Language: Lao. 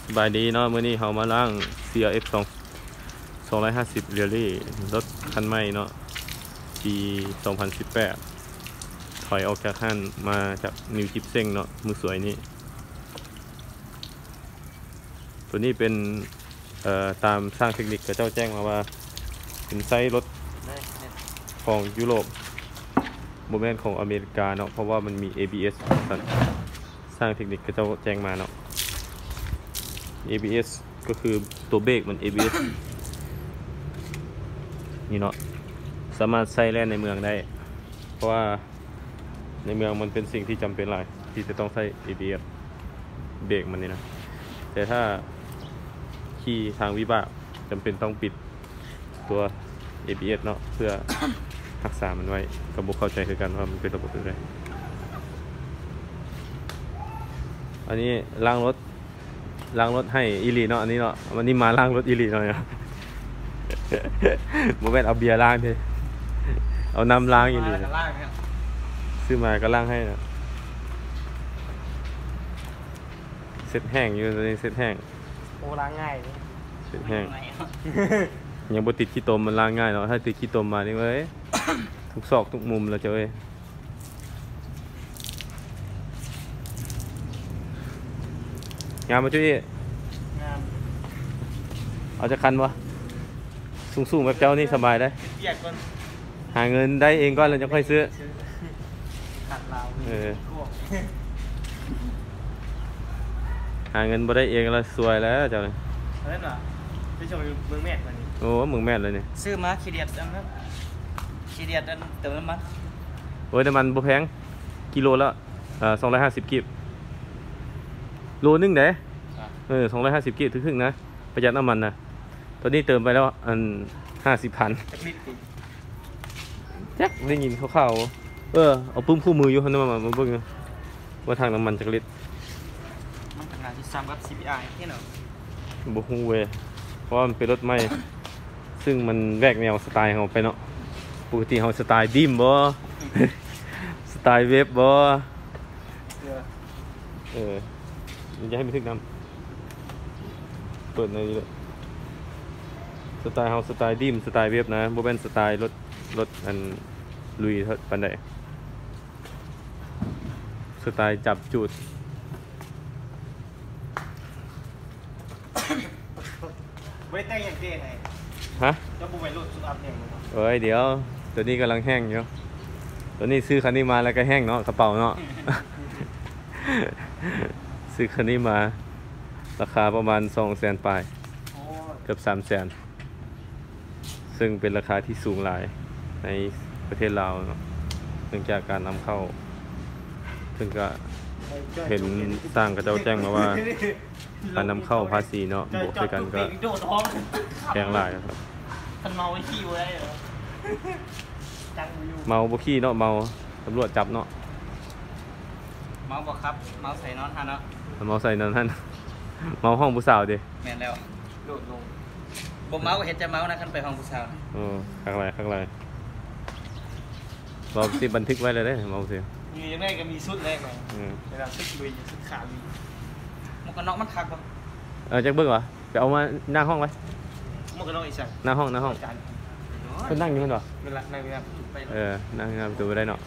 ສະບາຍດີເນາະ, ມື້ນີ້ເຮົາມາລ້າງ ຊີອາເອັກສອງ ສອງຮ້ອຍຫ້າສິບ Rally ລົດຄັນໃໝ່ເນາະ ປີສອງພັນສິບແປດ ຖອຍອອກຈາກຮ້ານມາຈາກນິວຈິບເຊັງເນາະ ມື້ສວຍນີ້. ໂຕນີ້ເປັນ ເອີ ຕາມຊ່າງເທັກນິກເຂົາເຈົ້າແຈ້ງມາວ່າ ເປັນໄຊລົດຂອງຢູໂຣບ ບໍ່ແມ່ນຂອງອາເມລິກາເນາະ ເພາະວ່າມັນມີ ເອບີເອັສ ວ່າຊັ້ນ. ຊ່າງເທັກນິກເຂົາເຈົ້າແຈ້ງມາເນາະ ເອບີເອັສ ກໍຄືຕົວເບຣກມັນ ເອບີເອັສ ນີ້ເນາະ ສາມາດໃຊ້ແລ່ນໃນເມືອງໄດ້ ເພາະວ່າໃນເມືອງມັນເປັນສິ່ງທີ່ຈຳເປັນຫຼາຍ ທີ່ຈະຕ້ອງໃຊ້ ເອບີເອັສ ເບຣກມັນນີ້ນະ. ແຕ່ຖ້າຂີ່ທາງວິບາກ ຈຳເປັນຕ້ອງປິດ ຕົວ ເອບີເອັສ ເນາະ ເພື່ອຮັກສາມັນໄວ້. ກໍບໍ່ເຂົ້າໃຈຄືກັນວ່າມັນເປັນລະບົບແບບໃດ. ອັນນີ້ລ້າງລົດ ລ້າງລົດໃຫ້ອີ່ຫຼີເນາະ ອັນນີ້ເນາະ. ອັນນີ້ມາລ້າງລົດອີ່ຫຼີເນາະ ບໍ່ແມ່ນເອົາເບຍລ້າງເດ້ ເອົານ້ຳລ້າງອີ່ຫຼີ. ຊື້ມາກໍລ້າງໃຫ້ນະ. ເຊັດແຫ້ງຢູ່ ຕົວນີ້ເຊັດແຫ້ງ. ໂອ້ ລ້າງງ່າຍເດ້ ເຊັດແຫ້ງ. ຍັງບໍ່ຕິດຂີ້ຕົມ ມັນລ້າງງ່າຍເນາະ. ຖ້າຕິດຂີ້ຕົມມານີ້ເວີ້ຍ ທຸກຊອກທຸກມຸມແລ້ວເຈົ້າເອີຍ. ງາມບໍ່ຈຸ້ຍ? ງາມ. ເອົາຈັກຄັນບໍ່? ສູງໆແບບເຈົ້ານີ້ສະບາຍເດ້. ເຮັດວຽກກ່ອນ ຫາເງິນໄດ້ເອງກ່ອນແລ້ວຈັ່ງຄ່ອຍຊື້. ເອີ ຫາເງິນບໍ່ໄດ້ເອງແລ້ວຊວຍແລ້ວເຈົ້ານີ້. ເອີ ໄປສົ່ງຢູ່ເມືອງແມດມານີ້. ໂອ້ ເມືອງແມດເລີຍນີ້. ຊື້ມາຂີ້ດຽດອັນນັ້ນ ຂີ້ດຽດອັນເຕີມນ້ຳມັນ. ໂອ້ຍ ນ້ຳມັນບໍ່ແພງ ກິໂລລະ ເອີ ສອງຮ້ອຍຫ້າສິບກີບ ໂລໜຶ່ງເດ້. ເອີ ສອງຮ້ອຍຫ້າສິບກີບ ຖືກໆນະ ປະຢັດນ້ຳມັນນະ. ຕອນນີ້ເຕີມໄປແລ້ວ ອັນ ຫ້າສິບພັນ. ຈັກລິດຕິ? ຈັກ ໄດ້ຍິນຂ່າວໆ. ເອີ ເອົາປຶ້ມຄູ່ມືຢູ່ຫັ້ນນະ ມາເບິ່ງຢູ່ ວ່າຖັງນ້ຳມັນຈັກລິດ. ມັນກໍໜ້າຊິສ່ຳກັບ ຊີບີອາ ເດ້ເນາະ. ບໍ່ຮູ້ເວີ້ຍ ເພາະວ່າມັນເປັນລົດໃໝ່ ຊຶ່ງມັນແຫວກແນວສະໄຕເຮົາໄປເນາະ. ປົກກະຕິເຮົາສະໄຕບີມບໍ? ສະໄຕເວບບໍ? ເອີ ຢ່າໃຫ້ມັນຖືກນ້ຳ ເປີດໃນນີ້ເລີຍ. ສະໄຕເຮົາສະໄຕດີມ ສະໄຕເວັບນະ ບໍ່ແມ່ນສະໄຕລົດ ລົດອັນລຸຍປານໃດ ສະໄຕຈັບຈູດ. ບໍ່ໄດ້ແຕ່ງຫຍັງເດ້ ຮະ? ເຈົ້າບໍ່ໄວ້ໂຫຼດສຸດອັບແຮງບໍ່? ເອີຍ ດຽວ ໂຕນີ້ກຳລັງແຫ້ງຢູ່. ໂຕນີ້ຊື້ຄັນນີ້ມາແລ້ວກໍແຫ້ງເນາະ ກະເປົາເນາະ. ຊື້ຄັນນີ້ມາ ລາຄາປະມານສອງແສນປາຍ ໂອ້ ເກືອບສາມແສນ ຊຶ່ງເປັນລາຄາທີ່ສູງຫຼາຍໃນປະເທດລາວເນາະ ເນື່ອງຈາກການນຳເຂົ້າ. ເຊິ່ງກະເຫັນຊ່າງເຂົາເຈົ້າແຈ້ງມາວ່າ ການນຳເຂົ້າພາສີເນາະ ບວກໃສ່ກັນກໍແພງຫຼາຍ. ຄັນເມົາໄປຂີ່ບໍ່ໄດ້ເນາະ ຈັງບໍ່ຢູ່. ເມົາບໍ່ຂີ່ເນາະ ເມົາຕຳຫຼວດຈັບເນາະ. ເມົາບໍ່ຂັບ ເມົາໃສ່ນອນຫັ້ນເນາະ ເມົາໃສ່ນອນຫັ້ນ ເມົາຫ້ອງຜູ້ສາວເດ້. ແມ່ນແລ້ວ ໂດດລົງ. ບໍ່ເມົາກໍເຮັດຈະເມົານະ ຄັນໄປຫ້ອງຜູ້ສາວ. ໂອ້ ຄັກຫຼາຍ ຄັກຫຼາຍ. ເວົ້າຊິບັນທຶກໄວ້ແລ້ວເດ້ ເວົ້າຊິ. ຢູ່ຈັ່ງໃດກໍມີຊຸດແລກເນາະ. ເອີ ເວລາຊຸດລຸຍ ຊຸດຂາລຸຍ. ໝວກກັນນັອກມັນຄັກບໍ່? ເອີ ຈັກເບິ່ງຫວາ ໄປເອົາມາໜ້າຫ້ອງໄວ້. ໝວກກັນນັອກອີກຊັ້ນ ໜ້າຫ້ອງ ໜ້າຫ້ອງ. ເພິ່ນນັ່ງຢູ່ພຸ້ນຫວາ? ເວລານັ່ງຢູ່ໜ້າປະຕູໄປ. ເອີ ນັ່ງຢູ່ໜ້າປະຕູໄດ້ເນາະ.